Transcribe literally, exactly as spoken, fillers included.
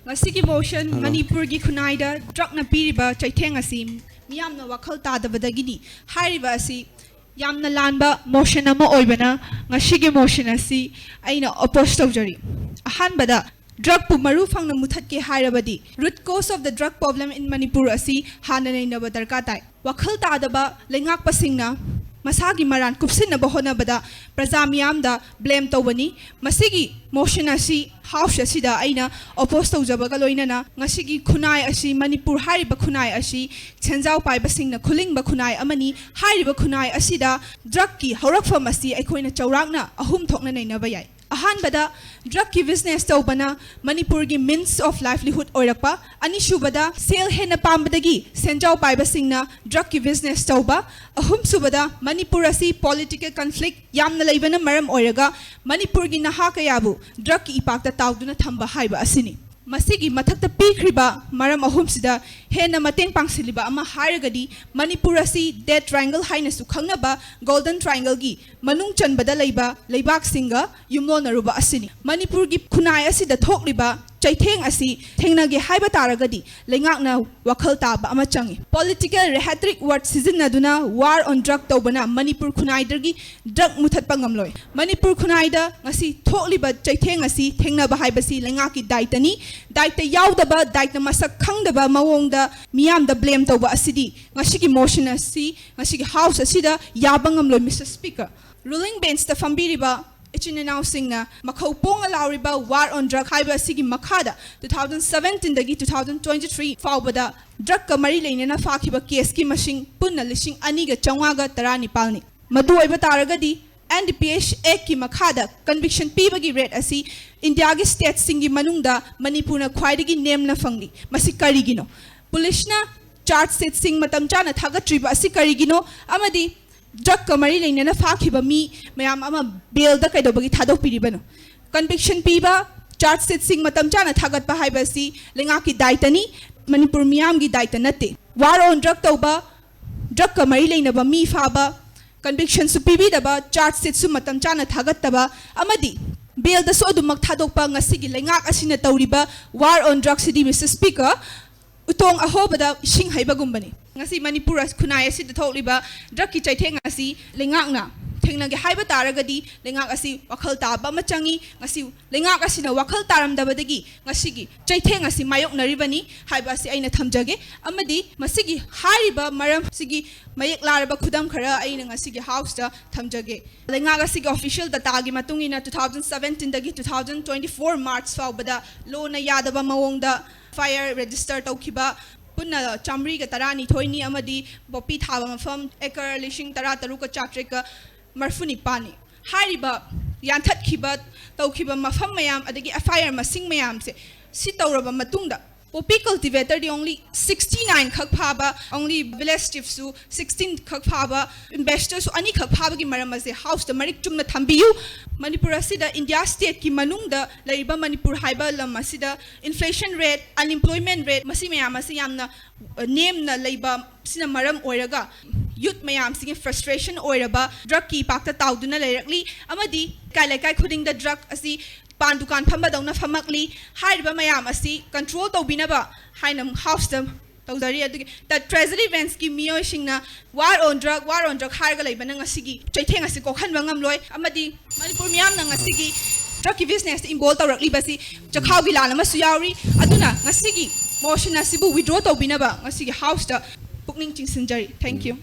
ꯉꯁꯤꯒꯤ ꯃꯣꯁꯟ ꯃꯅꯤꯄꯨꯔꯒꯤ ꯈꯨꯟꯅꯥꯏꯗ ꯗ꯭ꯔꯛꯅ ꯄꯤꯔꯤꯕ ꯆꯩꯊꯦꯡ ꯑꯁꯤ ꯃꯤꯌꯥꯝꯅ ꯋꯥꯈꯜ ꯇꯥꯗꯕꯗꯒꯤꯅꯤ꯫ ꯍꯥꯏꯔꯤꯕ ꯑꯁꯤ ꯌꯥꯝꯅ ꯂꯥꯟꯕ ꯃꯣꯁꯟ ꯑꯃ ꯑꯣꯏꯕꯅ ꯉꯁꯤꯒꯤ ꯃꯣꯁꯟ ꯑꯁꯤ ꯑꯩꯅ ꯑꯣꯄꯣꯖ ꯇꯧꯖꯔꯤ꯫ ꯑꯍꯥꯟꯕꯗ, ꯗ꯭ꯔꯛꯄꯨ ꯃꯔꯨ ꯐꯪꯅ ꯃꯨꯊꯠꯀꯦ ꯍꯥꯏꯔꯕꯗꯤ root cause of the drug problem in Manipur ꯑꯁꯤ ꯍꯥꯟꯅ ꯅꯩꯅꯕ ꯗꯔꯀꯥꯔ ꯇꯥꯏ꯫ ꯋꯥꯈꯜ ꯇꯥꯗꯕ ꯂꯩꯉꯥꯛꯄꯁꯤꯡꯅ ꯃꯁꯥꯒꯤ ꯃꯔꯥꯟ ꯀꯨꯞꯁꯤꯟꯅꯕ ꯍꯣꯠꯅꯕꯗ ꯄ꯭ꯔꯖꯥ ꯃꯤꯌꯥꯝꯗ ꯕ꯭ꯂꯦꯝ ꯇꯧꯕꯅꯤ꯫ ꯃꯁꯤꯒꯤ ꯃꯣꯁꯟ ꯑꯁꯤ ꯍꯥꯎꯁ ꯑꯁꯤꯗ ꯑꯩꯅ ꯑꯣꯄꯣꯖ ꯇꯧꯖꯕꯒ ꯂꯣꯏꯅꯅ ꯉꯁꯤꯒꯤ ꯈꯨꯟꯅꯥꯏ ꯑꯁꯤ, ꯃꯅꯤꯄꯨꯔ ꯍꯥꯏꯔꯤꯕ ꯈꯨꯟꯅꯥꯏ ꯑꯁꯤ ꯁꯦꯟꯖꯥꯎ ꯄꯥꯏꯕꯁꯤꯡꯅ ꯈꯨꯂꯤꯡꯕ ꯈꯨꯟꯅꯥꯏ ꯑꯃꯅꯤ꯫ ꯍꯥꯏꯔꯤꯕ ꯈꯨꯟꯅꯥꯏ ꯑꯁꯤꯗ ꯗ꯭ꯔꯛꯀꯤ ꯍꯧꯔꯛꯐꯝ ꯑꯁꯤ ꯑꯩꯈꯣꯏꯅ ꯆꯥꯎꯔꯥꯛꯅ ꯑꯍꯨꯝ ꯊꯣꯛꯅ ꯅꯩꯅꯕ ꯌꯥꯏ꯫ ꯑꯍꯥꯟꯕꯗ, ꯗ꯭ꯔꯛꯀꯤ ꯕꯤꯖꯤꯅꯦꯁ ꯇꯧꯕꯅ ꯃꯅꯤꯄꯨꯔꯒꯤ means of livelihood ꯑꯣꯏꯔꯛꯄ꯫ ꯑꯅꯤꯁꯨꯕꯗ, ꯁꯦꯜ ꯍꯦꯟꯅ ꯄꯥꯝꯕꯗꯒꯤ ꯁꯦꯟꯖꯥꯎ ꯄꯥꯏꯕꯁꯤꯡꯅ ꯗ꯭ꯔꯛꯀꯤ ꯕꯤꯖꯤꯅꯦꯁ ꯇꯧꯕ꯫ ꯑꯍꯨꯝꯁꯨꯕꯗ, ꯃꯅꯤꯄꯨꯔ ꯑꯁꯤ ꯄꯣꯂꯤꯇꯤꯀꯦꯜ ꯀꯟꯐ꯭ꯂꯤꯛ ꯌꯥꯝꯅ ꯂꯩꯕꯅ ꯃꯔꯝ ꯑꯣꯏꯔꯒ ꯃꯅꯤꯄꯨꯔꯒꯤ ꯅꯍꯥ ꯀꯌꯥꯕꯨ ꯗ꯭ꯔꯛꯀꯤ ꯏꯄꯥꯛꯇ ꯇꯥꯎꯗꯨꯅ ꯊꯝꯕ ꯍꯥꯏꯕ ꯑꯁꯤꯅꯤ꯫ ꯃꯁꯤꯒꯤ ꯃꯊꯛꯇ ꯄꯤꯈ꯭ꯔꯤꯕ ꯃꯔꯝ ꯑꯍꯨꯝꯁꯤꯗ ꯍꯦꯟꯅ ꯃꯇꯦꯡ ꯄꯥꯡꯁꯤꯜꯂꯤꯕ ꯑꯃ ꯍꯥꯏꯔꯒꯗꯤ, ꯃꯅꯤꯄꯨꯔ ꯑꯁꯤ Death Triangle ꯍꯥꯏꯅꯁꯨ ꯈꯪꯅꯕ Golden Triangle ꯒꯤ ꯃꯅꯨꯡ ꯆꯟꯕꯗ ꯂꯩꯕ ꯂꯩꯕꯥꯛꯁꯤꯡꯒ ꯌꯨꯝꯂꯣꯟꯅꯔꯨꯕ ꯑꯁꯤꯅꯤ꯫ ꯃꯅꯤꯄꯨꯔꯒꯤ ꯈꯨꯟꯅꯥꯏ ꯑꯁꯤꯗ ꯊꯣꯛꯂꯤꯕ ꯆꯩꯊꯦꯡ ꯑꯁꯤ ꯊꯦꯡꯅꯒꯦ ꯍꯥꯏꯕ ꯇꯥꯔꯒꯗꯤ ꯂꯩꯉꯥꯛꯅ ꯋꯥꯈꯜ ꯇꯥꯕ ꯑꯃ ꯆꯪꯏ꯫ Political rhetoric word ꯁꯤꯖꯤꯟꯅꯗꯨꯅ war on drug ꯇꯧꯕꯅ ꯃꯅꯤꯄꯨꯔ ꯈꯨꯟꯅꯥꯏꯗꯒꯤ ꯗ꯭ꯔꯛ ꯃꯨꯊꯠꯄ ꯉꯝꯂꯣꯏ꯫ ꯃꯅꯤꯄꯨꯔ ꯈꯨꯟꯅꯥꯏꯗ ꯉꯁꯤ ꯊꯣꯛꯂꯤꯕ ꯆꯩꯊꯦꯡ ꯑꯁꯤ ꯊꯦꯡꯅꯕ ꯍꯥꯏꯕꯁꯤ ꯂꯩꯉꯥꯛꯀꯤ ꯗꯥꯏꯇꯅꯤ꯫ ꯗꯥꯏꯇ ꯌꯥꯎꯗꯕ, ꯗꯥꯏꯇ ꯃꯁꯛ ꯈꯪꯗꯕ ꯃꯑꯣꯡꯗ ꯃꯤꯌꯥꯝꯗ ꯕ꯭ꯂꯦꯝ ꯇꯧꯕ ꯑꯁꯤꯗꯤ ꯉꯁꯤꯒꯤ ꯃꯣꯁꯟ ꯑꯁꯤ, ꯉꯁꯤꯒꯤ ꯍꯥꯎꯁ ꯑꯁꯤꯗ ꯌꯥꯕ ꯉꯝꯂꯣꯏ, ꯃꯤꯁꯇꯔ ꯁ꯭ꯄꯤꯀꯔ꯫ ꯔꯨꯂꯤꯡ ꯕꯦꯟꯁꯇ ꯐꯝꯕꯤꯔꯤꯕ ꯏꯆꯤꯟ ꯏꯅꯥꯎꯁꯤꯡꯅ ꯃꯈꯧ ꯄꯣꯡꯅ ꯂꯥꯎꯔꯤꯕ war on drug ꯍꯥꯏꯕ ꯑꯁꯤꯒꯤ ꯃꯈꯥꯗ two thousand seventeen ꯗꯒꯤ two thousand twenty three ꯐꯥꯎꯕꯗ ꯗ꯭ꯔꯛꯀ ꯃꯔꯤ ꯂꯩꯅꯅ ꯐꯥꯈꯤꯕ ꯀꯦꯁꯀꯤ ꯃꯁꯤꯡ ꯄꯨꯟꯅ ꯂꯤꯁꯤꯡ ꯑꯅꯤꯒ ꯆꯥꯝꯃꯉꯥꯒ ꯇꯔꯥꯅꯤꯄꯥꯜꯅꯤ꯫ ꯃꯗꯨ ꯑꯣꯏꯕ ꯇꯥꯔꯒꯗꯤ, N D P S Act ꯀꯤ ꯃꯈꯥꯗ ꯀꯟꯚꯤꯛꯁꯟ ꯄꯤꯕꯒꯤ ꯔꯦꯠ ꯑꯁꯤ ꯏꯟꯗꯤꯌꯥꯒꯤ ꯁ꯭ꯇꯦꯠꯁꯤꯡꯒꯤ ꯃꯅꯨꯡꯗ ꯃꯅꯤꯄꯨꯔꯅ ꯈ꯭ꯋꯥꯏꯗꯒꯤ ꯅꯦꯝꯅ ꯐꯪꯂꯤ꯫ ꯃꯁꯤ ꯀꯔꯤꯒꯤꯅꯣ? ꯄꯨꯂꯤꯁꯅ ꯆꯥꯔꯖ ꯁꯤꯠꯁꯤꯡ ꯃꯇꯝ ꯆꯥꯅ ꯊꯥꯒꯠꯇ꯭ꯔꯤꯕ ꯑꯁꯤ ꯀꯔꯤꯒꯤꯅꯣ? ꯑꯃꯗꯤ ꯗ꯭ꯔꯛꯀ ꯃꯔꯤ ꯂꯩꯅꯅ ꯐꯥꯈꯤꯕ ꯃꯤ ꯃꯌꯥꯝ ꯑꯃ ꯕꯦꯜꯗ ꯀꯩꯗꯧꯕꯒꯤ ꯊꯥꯗꯣꯛꯄꯤꯔꯤꯕꯅꯣ? ꯀꯟꯚꯤꯛꯁꯟ ꯄꯤꯕ, ꯆꯥꯔꯖ ꯁꯤꯠꯁꯤꯡ ꯃꯇꯝ ꯆꯥꯅ ꯊꯥꯒꯠꯄ ꯍꯥꯏꯕ ꯑꯁꯤ ꯂꯩꯉꯥꯛꯀꯤ ꯗꯥꯏꯇꯅꯤ, ꯃꯅꯤꯄꯨꯔ ꯃꯤꯌꯥꯝꯒꯤ ꯗꯥꯏꯇ ꯅꯠꯇꯦ꯫ War on drug ꯇꯧꯕ, ꯗ꯭ꯔꯛꯀ ꯃꯔꯤ ꯂꯩꯅꯕ ꯃꯤ ꯐꯥꯕ, ꯀꯟꯚꯤꯛꯁꯟꯁꯨ ꯄꯤꯕꯤꯗꯕ, ꯆꯥꯔꯖ ꯁꯤꯠꯁꯨ ꯃꯇꯝ ꯆꯥꯅ ꯊꯥꯒꯠꯇꯕ, ꯑꯃꯗꯤ ꯕꯦꯜꯗꯁꯨ ꯑꯗꯨꯃꯛ ꯊꯥꯗꯣꯛꯄ ꯉꯁꯤꯒꯤ ꯂꯩꯉꯥꯛ ꯑꯁꯤꯅ ꯇꯧꯔꯤꯕ war on drugsꯁꯤꯗꯤ, Mister Speaker, ꯎꯇꯣꯡ ꯑꯍꯣꯕꯗ ꯏꯁꯤꯡ ꯍꯩꯕꯒꯨꯝꯕꯅꯤ꯫ ꯉꯁꯤ ꯃꯅꯤꯄꯨꯔ ꯑꯁ-, ꯈꯨꯟꯅꯥꯏ ꯑꯁꯤꯗ ꯊꯣꯛꯂꯤꯕ drugꯀꯤ ꯆꯩꯊꯦꯡ ꯑꯁꯤ ꯂꯩꯉꯥꯛꯅ ꯊꯦꯡꯅꯒꯦ ꯍꯥꯏꯕ ꯇꯥꯔꯒꯗꯤ, ꯂꯩꯉꯥꯛ ꯑꯁꯤ ꯋꯥꯈꯜ ꯇꯥꯕ ꯑꯃ ꯆꯪꯏ꯫ ꯉꯁꯤ ꯂꯩꯉꯥꯛ ꯑꯁꯤꯅ ꯋꯥꯈꯜ ꯇꯥꯔꯝꯗꯕꯗꯒꯤ ꯉꯁꯤꯒꯤ ꯆꯩꯊꯦꯡ ꯑꯁꯤ ꯃꯥꯌꯣꯛꯅꯔꯤꯕꯅꯤ ꯍꯥꯏꯕ ꯑꯁꯤ ꯑꯩꯅ ꯊꯝꯖꯒꯦ꯫ ꯑꯃꯗꯤ ꯃꯁꯤꯒꯤ ꯍꯥꯏꯔꯤꯕ ꯃꯔꯝꯁꯤꯒꯤ ꯃꯌꯦꯛ ꯂꯥꯔꯕ ꯈꯨꯗꯝ ꯈꯔ ꯑꯩꯅ ꯉꯁꯤꯒꯤ Houseꯇ ꯊꯝꯖꯒꯦ꯫ ꯂꯩꯉꯥꯛ ꯑꯁꯤꯒꯤ official dataꯒꯤ ꯃꯇꯨꯡ ꯏꯟꯅ, two thousand seventeenꯗꯒꯤ two thousand twenty-four March ꯐꯥꯎꯕꯗ ꯂꯣꯅ ꯌꯥꯗꯕ ꯃꯑꯣꯡꯗ FIR register ꯇꯧꯈꯤꯕ ꯄꯨꯟꯅ ꯆꯥꯃꯔꯤꯒ ꯇꯔꯥꯅꯤꯊꯣꯏꯅꯤ ꯑꯃꯗꯤ ꯄꯣꯄꯤ ꯊꯥꯕ ꯃꯐꯝ acre ꯂꯤꯁꯤꯡ ꯇꯔꯥ ꯇꯔꯨꯛꯀ ꯆꯥꯇ꯭ꯔꯦꯠꯀ ꯃꯔꯤꯐꯨ ꯅꯤꯄꯥꯟꯅꯤ꯫ ꯍꯥꯏꯔꯤꯕ ꯌꯥꯟꯊꯠꯈꯤꯕ, ꯇꯧꯈꯤꯕ ꯃꯐꯝ ꯃꯌꯥꯝ ꯑꯗꯒꯤ FIR ꯃꯁꯤꯡ ꯃꯌꯥꯝꯁꯦ, ꯁꯤ ꯇꯧꯔꯕ ꯃꯇꯨꯡꯗ, poppy cultivatorꯗꯤ only sixty nine ꯈꯛ ꯐꯥꯕ, only village chiefꯁꯨ sixteen ꯈꯛ ꯐꯥꯕ, ambassadorꯁꯨ ꯑꯅꯤꯈꯛ ꯐꯥꯕꯒꯤ ꯃꯔꯝ ꯑꯁꯦ Houseꯇ ꯃꯔꯤꯛ ꯆꯨꯝꯅ ꯊꯝꯕꯤꯌꯨ꯫ ꯃꯅꯤꯄꯨꯔ ꯑꯁꯤꯗ India stateꯀꯤ ꯃꯅꯨꯡꯗ ꯂꯩꯔꯤꯕ ꯃꯅꯤꯄꯨꯔ ꯍꯥꯏꯕ ꯂꯝ ꯑꯁꯤꯗ inflation rate, unemployment rate, ꯃꯁꯤ ꯃꯌꯥꯝ ꯑꯁꯤ ꯌꯥꯝꯅ, ꯑ, ꯅꯦꯝꯅ ꯂꯩꯕ ꯁꯤꯅ ꯃꯔꯝ ꯑꯣꯏꯔꯒ youth ꯃꯌꯥꯝꯁꯤꯒꯤ frustration ꯑꯣꯏꯔꯕ drugꯀꯤ ꯏꯄꯥꯛꯇ ꯇꯥꯎꯗꯨꯅ ꯂꯩꯔꯛꯂꯤ꯫ ꯑꯃꯗꯤ ꯂꯩꯀꯥꯏ ꯂꯩꯀꯥꯏ ꯈꯨꯗꯤꯡꯗ drug ꯑꯁꯤ ꯄꯥꯟ ꯗꯨꯀꯥꯟ ꯐꯝꯕꯗꯧꯅ ꯐꯝꯃꯛꯂꯤ꯫ ꯍꯥꯏꯔꯤꯕ ꯃꯌꯥꯝ ꯑꯁꯤ control ꯇꯧꯕꯤꯅꯕ ꯍꯥꯏꯅ Houseꯇ ꯇꯧꯖꯔꯤ꯫ ꯑꯗꯨꯒꯤ ꯇ-, treasury benchꯀꯤ ꯃꯤꯑꯣꯏꯁꯤꯡꯅ war on drug, war on drug ꯍꯥꯏꯔꯒ ꯂꯩꯕꯅ ꯉꯁꯤꯒꯤ ꯆꯩꯊꯦꯡ ꯑꯁꯤ ꯀꯣꯛꯍꯟꯕ ꯉꯝꯂꯣꯏ꯫ ꯑꯃꯗꯤ ꯃꯅꯤꯄꯨꯔ ꯃꯤꯌꯥꯝꯅ ꯉꯁꯤꯒꯤ drugꯀꯤ businessꯇ involve ꯇꯧꯔꯛꯂꯤꯕꯁꯤ ꯆꯈꯥꯎꯒꯤ ꯂꯥꯟ ꯑꯃꯁꯨ ꯌꯥꯎꯔꯤ꯫ ꯑꯗꯨꯅ ꯉꯁꯤꯒꯤ motion ꯑꯁꯤꯕꯨ withdraw ꯇꯧꯕꯤꯅꯕ ꯉꯁꯤꯒꯤ Houseꯇ ꯄꯨꯛꯅꯤꯡ ꯆꯤꯡꯁꯤꯟꯖꯔꯤ꯫ Thank you꯫